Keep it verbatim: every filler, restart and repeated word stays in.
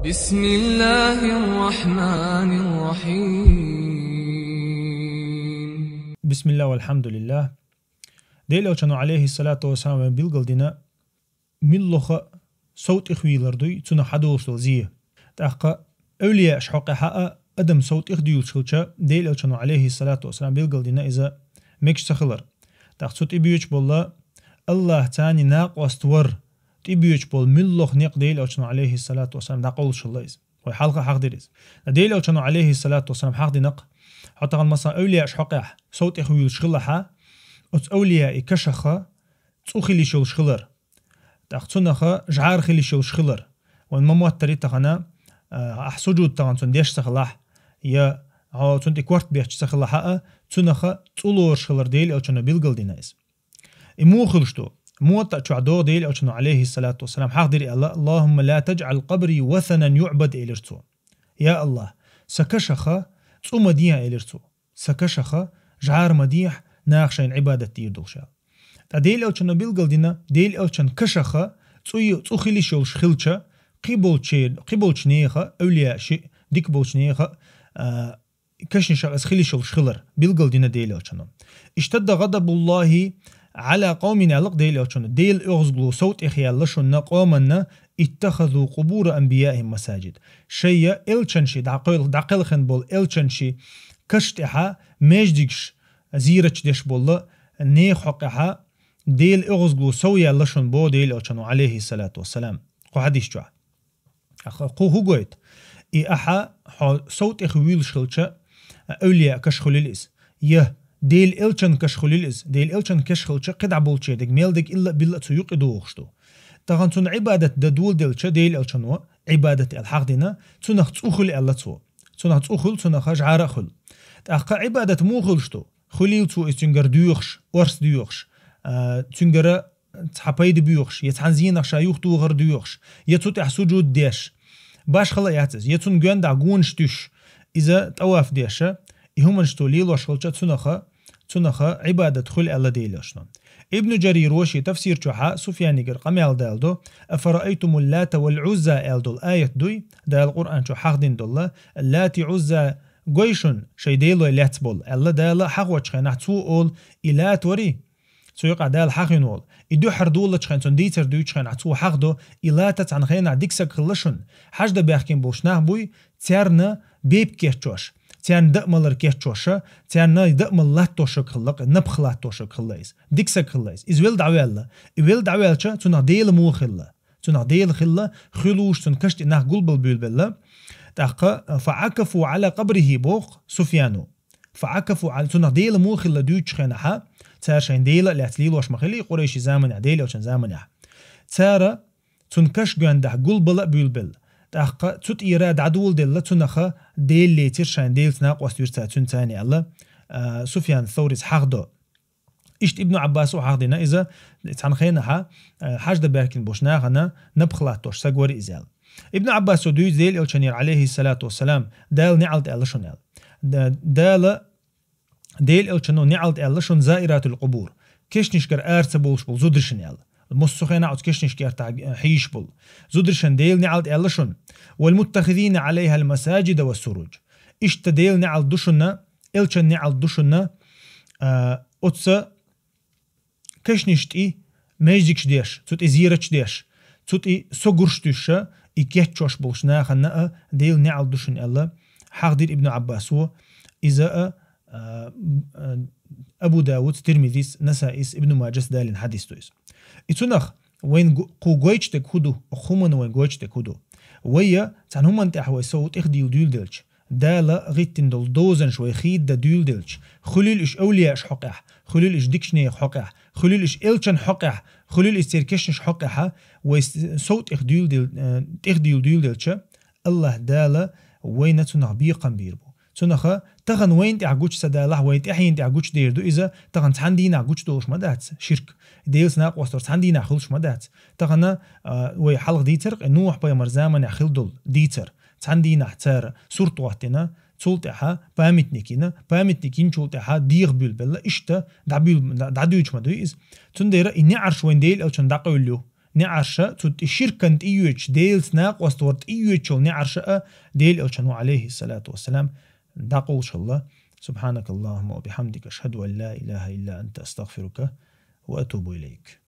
بسم الله الرحمن الرحيم. Бисмилла, валхамдулилла. Дела Элчано, алейхи салату вассалам, билгалдина, миллаха сов тӀехвийлар дуй, цунах хьадолуш дола зе. ТӀаккха эвлияаш хьокъехьа а адам сов тӀехдуьйлуш хилча, Дела Элчано, алейхи салату вассалам, билгалдина иза мегаш ца хилар. ТӀаккха цу тӀебоьдуш болла, Аллахь царна накъост вар, тӀебоьдуш болу миллаха некъ Дела Элчано, алейхи салату вассалам, дӀакъовлуш хилла иза. Вай хьалха хьахдира иза. Дела Элчано, алейхи салату вассалам, хьахдинакх, хьо тахана, масала, эвлияаш хьокъехь сов тӀехвуьйлуш хилахьа, оцу эвлияи кашаха цӀу хила йиш йолуш хилар. ТӀаккха цунаха жӀара хила йиш йолуш хилар. Вайн ма моттарий тахана, а, ахь сужуд тахана цунна деш ца хилахь, я хьо цунна тӀе корта бетташ ца хилахьа а, цунаха цӀу лоруш хилар Дела Элчано билгалдина иза. И муха хуьлуш ду? Муаттаъ чохь догӀу Дела Элчано, алейхи салату вассалам, хьахдира аьлла: «Аллахумма ла таджӀал къабри васанан юӀбад», — элира цо. Я Аллахь, сан кашаха цӀу ма дехьа, элира цо. Сан кашаха жӀара ма дехьа, наха шайна Ӏибадат дийр долуш аьлла. Ткъа Дела Элчано билгалдина, Дела Элчан кашаха цӀу, цӀу хила йиш йолуш хилча, кхиболче-, кхиболчу неха, эвлияаши, дика болчу неха, а, кашнашах иза хила йиш йолуш хилар, билгалдина Дела Элчано. «Иштадда гӀадабуллахи гӀала къавмин», — аьлла-кх Дела Элчано, Дела оьгӀазло сов тӀехъяьлла шуна къоманна, «иттахазу къубура анбияихим масаджид». Шайя элчанши, дӀакхел-, дӀакхелхина болу элчанши каш тӀехьа междигаш зийрачу деш болла нехан хьокъехьа Дела оьгӀазло сов яьлла шуна, боху Дела Элчано, алейхи салату вассалам, кху хьадис чохь. Аха, кху хӀу гойту? И ахьа хьо сов тӀехвуьйлуш хилча, эвлияан каш хуьлийла иза. Я Дела Элчан каш хуьлийла иза. Дела Элчан каш хилча, кхидӀа болчердиг, мел дерг илла а билла а цу юкъе догӀуш ду. Тахана цунна Ӏибадат дан доладелча, Дела Элчано Ӏибадат аьлла хьахдина, цунах цӀу хуьлу аьлла цо. Цунах цӀу хуьлу, цунах жӀара а хуьлу. ТӀаккха Ӏибадат муха хуьлуш ду? Хуьлийла цо иза цуьнгара доьхуш, орца доьхуш, а, цуьнгара цхьа пайда боьхуш, я цхьана зенах ша юхатохар доьхуш, я цу тӀехь сужуд деш. Башхала а яц иза, я цунна гоьндахь гонаш туьйсуш, иза тӀаваф деша, и хӀуманаш цо лелош хилча, цунаха, цунаха Ӏибадат хуьлу аьлла Дела Элчано. Ибну Джарир воши тафсир чохьа Суфьянигара къамел далдо: «Афараайтумул лата вал Ӏузза», — аьлла долу аят дуй, Дала Къуръан чохь хьахдина долла, «Лати Ӏузза гой шуна, шайн делой лаьцна болу», — аьлла Дала хьахочу хенахь, цо олу: «И Лат вари, цу юкъахь Дала хьахийна волу, и дуьххьара доллачу хенахь, цунна дийцар дуьйцучу хенахь цо хьахдо, и Лата цхьана хенахь дика саг хилла шуна, хьаждан баьхкина болуш нах буй, царна бепиг кечъеш, царна даъмалар кечъеша, царна даъмал латтошаг хилла, напха латтошаг хилла иза, дика саг хилла иза. Иза велла дӀаваьлла. И велла дӀаваьлча, цунах Дела муха хилла? Цунах Дела хилла, хуьлуш цунна каш тӀе нах гулбала буьйлабелла». ТӀаккха «фа Ӏакафу Ӏала къабрихи», — боху Суфьяно. «Фа Ӏакафу Ӏала», цунах Дела муха хилла дуьйцучу хенахьа, цара шайн дела а лаьцна лелош ма хилли, Къурайши заманехь, Дела Элчан заманехь. Цара цунна каш гоьндахь гулбала а буьйлабелла. ТӀаккха цу тӀера дӀадоладелла, цунаха Дела лецира, шайн делаца накъост вира цара цуьнца аьлла, а, Суфьян Саурис хьахдо. Иштта Ибну Ӏаббасо хьахдина иза, цхьана хенахьа, а, хьаждан баьхкина болуш нахана напха латтош саг вара иза аьлла. Ибну Ӏаббасо дуьйцу Дела Элчанера, алейхи салату вассалам, Дала неӀалт аьлла шуна аьлла. Да-, Дала, Дела Элчано неӀалт аьлла шуна заиратул къубур, кешнашкара ара ца болуш болу зударшна аьлла. Массо а хенахь оцу кешнашкара тӀехь хьийзаш болу зударшна Дела неӀалт аьлла шуна. «Вал муттахизина Ӏалайхал масаджида ва суруж». Иштта Дела неӀалт ду шуна, Элчан неӀалт ду шуна, а, оцу кешнаш тӀе междигаш деш, цу тӀе зерачу деш, цу тӀе согурш туьйсуша, и кечъеш болуш нахана а Дела неӀалт ду шуна аьлла, хьахдира Ибну Ӏаббасо, иза а, а, а, Абу Давудс, Тирмизис, Насаис, Ибну Маджас далийна хьадис ду иза. И цунах вайн го-, кху гойтуш дерг хӀун ду, хӀуманна вайн гойтуш дерг хӀун ду? Вайя цхьана хӀуманна тӀехь вай сов тӀехдийла дуьйладелча, Дала гӀиттина долу дозанаш вай хийда дуьйладелча, хуьлийла уьш эвлияаш хьокъехь, хуьлийла уьш дикачу нехан хьокъехь, хуьлийла уьш элчан хьокъехь, хуьлийла уьш церан кешнаш хьокъехьа, вай с-, сов тӀехдуьйладел-, э, тӀехдийла дуьйладелча, Аллахь Дала вайна цунах бекхам бийр бу. Цунаха тахана вайна тӀехь гучу ца далахь, вайн тӀаьхьенна тӀехь гучу дер ду иза, тахана цхьана дийнахь гучу долуш ма дац ширк. Делаца накъостор цхьана дийнахь хуьлуш ма дац. Тахана, а, вай хьалха дийцар, кхин Нухь пайхамар заманехь хилла долу дийцар. Цхьана дийнахь цара сурт гӀоттина, цул тӀаьхьа памятник йина, памятник йинчул тӀаьхьа дегӀ буьйлабелла, иштта дӀабуьйл-, дӀа-, дӀадуьйцуш ма дуй иза. Цундела и неӀарш вайн Дела Элчанна дӀакъевлла ю. неӀарша, цу тӀе ширкан тӀеоьцуш, Делаца накъост вар тӀеоьцуш йола неӀарша а Делан Элчано, алейхи салату вассалам, дӀакъовлаш хилла. سبحانك اللهم وبحمدك، أشهد أن لا إله إلا أنت، أستغفرك وأتوب إليك.